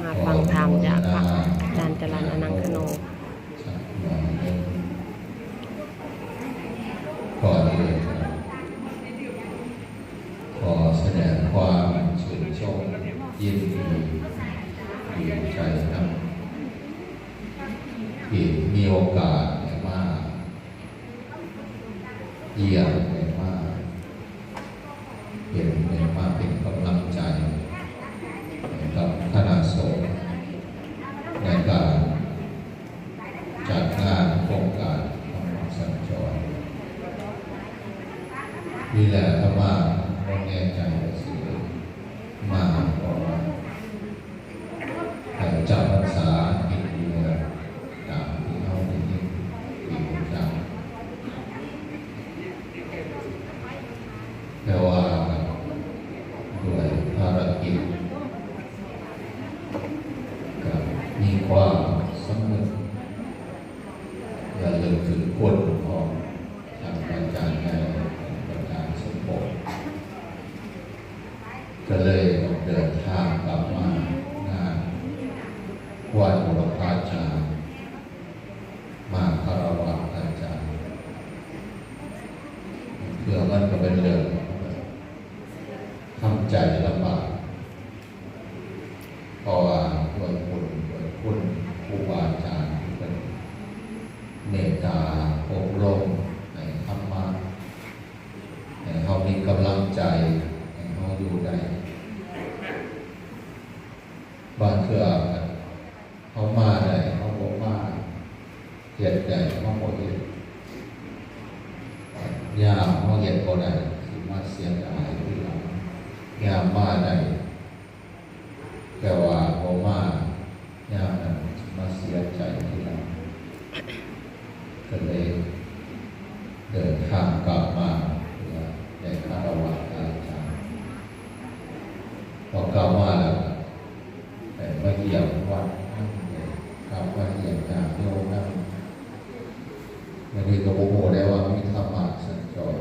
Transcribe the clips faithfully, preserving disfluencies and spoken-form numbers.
มาฟังธรรมจากพระอาจารย์จรัญอนังคโน ก่อนอื่นขอแสดงความชื่นชมยินดีดีใจนำที่มีโอกาสได้มาเยี่ยมได้มาเป็นได้มาเป็นกำลังใจให้กับคณะสงฆ์ในการจัดงานโครงการธรรมสัญจร นี่แหละอาตมาบ่แน่ใจว่าสิมาเพราะว่าไปจำพรรษาเฮ็ดอยู่ตามที่เฮาได้ยินได้รู้จัก แต่ว่าด้วยภารกิจก็มีความสำนึกระลึกถึงคุณของท่านอาจารย์ใหญ่ อาจารย์สมภพ ก็เลยต้องเดินทางกลับมางานไหว้บูรพาจารย์ มาคารวะอาจารย์ เพื่อมันก็เป็นเรื่องทำใจลำบาก เพราะว่าด้วยคุณด้วยคุณครูบาอาจารย์ที่เป็นเมตตาอบรมให้ธรรมะ ให้เฮามีกำลังใจ ให้เฮาอยู่ได้ บางเทื่อเฮามาได้ เฮาบ่มา เฮ็ดได้ เฮาบ่เฮ็ด ยามเฮาเฮ็ดบ่ได้ สิมาเสียดายทีหลัง ยามมาได้ แต่ว่าบ่มา ยามนั้นสิมาเสียใจทีหลัง ก็เลยเดินทางกลับมาเพื่อได้คารวะอาจารย์ พอกลับมาแล้วก็ได้มาเยี่ยมวัดนำ ได้กลับมาเยี่ยมญาติโยมนำ วันนี้ก็บ่ฮู้ได้ว่ามีธรรมะสัญจร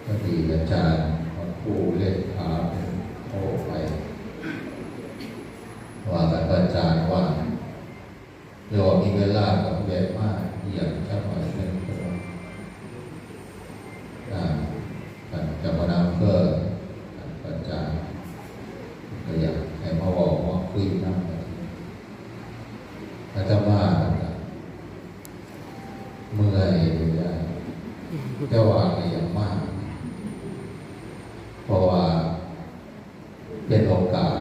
พอดีอาจารย์พระครูเลขาเพิ่นโทรไป ว่ากันว่าอาจารย์ว่าง หรือว่ามีเวลาก็แวะมาเยี่ยมจักหน่อยหนึ่ง เพิ่นว่า อ่า ท่านเจ้าคณะอำเภอ ท่านอาจารย์ ก็อยากให้มาเว้ามาคุยนำ อาตมาก็เมื่อยอยู่ได้ แต่ว่าก็อย